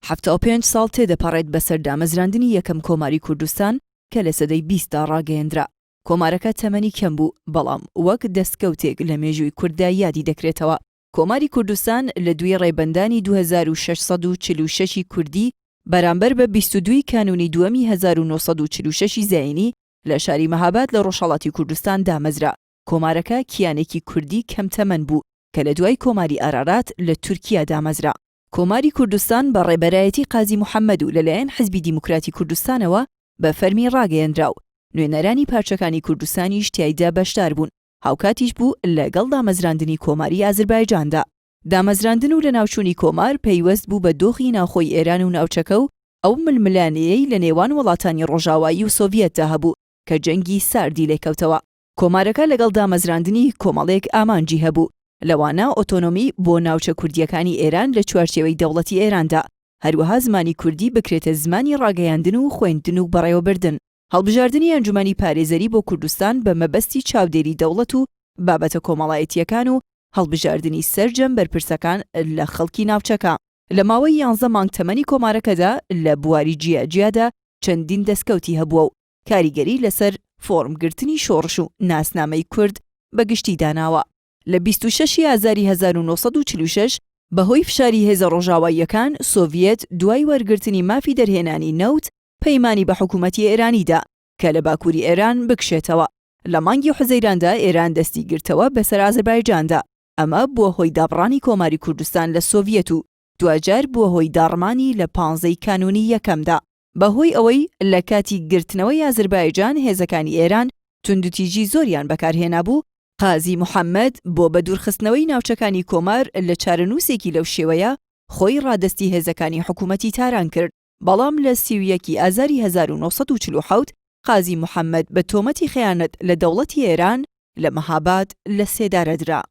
75 ساڵ تێدەپەڕێت بەسەر دامەزراندنی یەکەم کۆماری کوردستان کە لە سەدەی بیستدا ڕاگەیەندرا. کۆمارەکە تەمەنی کەم بوو، بەڵام وەک دەستکەوتێک لە مێژووی کورددا یادی دەکرێتەوە. کۆماری کوردستان لە دووی ڕێبەندانی 2646 ی کوردی بەرامبەر بە 22 ی کانوونی دووەمی 1946 ی زایینی لە شاری مەهاباد لە ڕۆژهەڵاتی کوردستان دامەزرا. کۆمارەکە کیانێکی کوردی کەم تەمەن بوو کە لە دوای کۆماری ئارارات لە تورکیا دامەزرا. کۆماری کوردستان بە ڕێبەرایەتی قازی محەممەد و لەلایەن حزبی دیموکراتی کوردستانەوە بە فەرمی ڕاگەیەنرا و نوێنەرانی پارچەکانی کوردستانیش تیایدا بەشدار بوون، هاوکاتیش بوو لەگەڵ دامەزراندنی کۆماری ئازربایجاندا. دامەزراندن و لەناوچوونی کۆمار پەیوەست بوو بە دۆخی ناوخۆی ئێران و ناوچەکە و ئەو ململانێیەی لە نێوان وڵاتانی ڕۆژاوایی و سۆڤیەتدا هەبوو کە جەنگی ساردی لێکەوتەوە. کۆمارەکە لەگەڵ دامەزراندنی کۆمەڵێک ئامانجی هەبوو، لەوانە ئۆتۆنۆمی بۆ ناوچە کوردییەکانی ئێران لە چوارچێوەی دەوڵەتی ئێراندا، هەروەها زمانی کوردی بکرێتە زمانی ڕاگەیاندن و خوێندن و بەڕێوەبردن. هەڵبژاردنی ئەنجومەنی پارێزەری بۆ کوردستان بە مەبەستی چاودێری دەوڵەت و بابەتە کۆمەڵایەتییەکان و هەڵبژاردنی سەرجەم بەرپرسەکان لە خەڵکی ناوچەکە. لە ماوەی یانزە مانگ تەمەنی کۆمارەکەدا لە بواری جیاجیادا چەندین دەستکەوتی هەبووە و کاریگەری لەسەر فۆرمگرتنی شۆڕش و ناسنامەی کورد بە گشتی داناوە. لە 26 ی ئازاری 1946 بەهۆی فشاری هێزە ڕۆژاواییەکان، سۆڤیەت دوای وەرگرتنی مافی دەرهێنانی نەوت پەیمانی بە حکوومەتی ئێرانی دا کە لە باکووری ئێران بکشێتەوە. لە مانگی حوزەیراندا ئێران دەستی گرتەوە بەسەر ئازەربایجاندا. ئەمە بووە هۆی دابڕانی کۆماری کوردستان لە سۆڤیەت و دواجار بووە هۆی داڕمانی لە پانزەی کانوونی یەکەمدا. بە هۆی ئەوەی لە کاتی گرتنەوەی ئازربایجان هێزەکانی ئێران توندوتیژی زۆریان بەکار هێنابوو، قازی محەممەد بۆ بەدوورخستنەوەی ناوچەکانی کۆمار لە چارەنووسێکی لەو شێوەیە خۆی ڕادەستی هێزەکانی حکوومەتی تاران کرد. بەڵام لە 31 ی ئازاری 1947 قازی محەممەد بە تۆمەتی خەیانەت لە دەوڵەتی ئێران لە مەهاباد لە سێدارە درا.